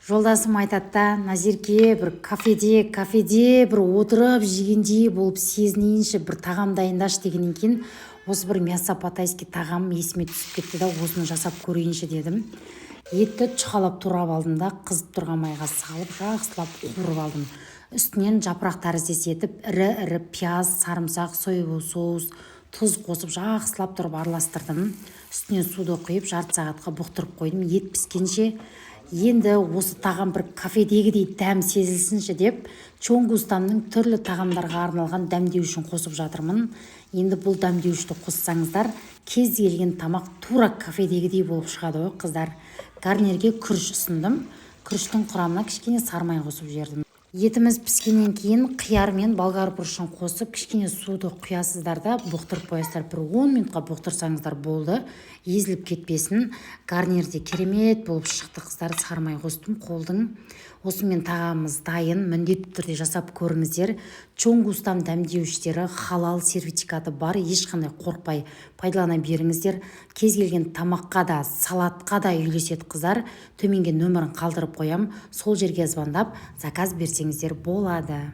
Жолдасым айтады да: «Назерке, бір кафеде бір отырып жегендей болып сезінейінші, бір тағам дайындашы», — дегеннен кейін осы бір мясо по-тайски тағам есіме түсіп кетті да, осыны жасап көрейінші дедім. Етті чұқалап турап алдым да, қызып тұрған майға салып, жақсылап қуырып алдым. Үстінен жапырақ тәріздес етіп ірі ірі пияз, сарымсақ, соевый соус, тұз қосып, жақсылап тұрып араластырдым. Үстіне суды құйып, жарты сағатқа бұқтырып қойдым ет піскенше. Енді осы тағам бір кафедегідей дәм сезілсінші деп, Чонгустанның түрлі тағамдарға арналған дәмдеуішін қосып жатырмын. Енді бұл дәмдеуішті қоссаңыздар, кез келген тамақ тура кафедегідей болып шығады ғой, қыздар. Гарнирге күріш ұсындым. Күріштің құрамына кішкене сары май қосып жібердім. Етіміз піскеннен кейін қияр мен болгар бұрышын қосып, кішкене суды құясыздар да, бұқтырып қоясыздар. Бір 10 минутқа бұқтырсаңыздар болды, езіліп кетпесін. Гарнир де керемет болып шықты, қыздар. Сары май қостым қолдың. Осымен тағамымыз дайын. Міндетті түрде жасап көріңіздер. Чонгустан дәмдеуіштері халал сертификаты бар, ешқандай қорықпай пайдалана беріңіздер. Кез келген тамаққа да, салатқа да үйлеседі, қыздар. Төменге нөмірін қалдырып қоям, сол жерге звондап, заказ берсеңіздер болады.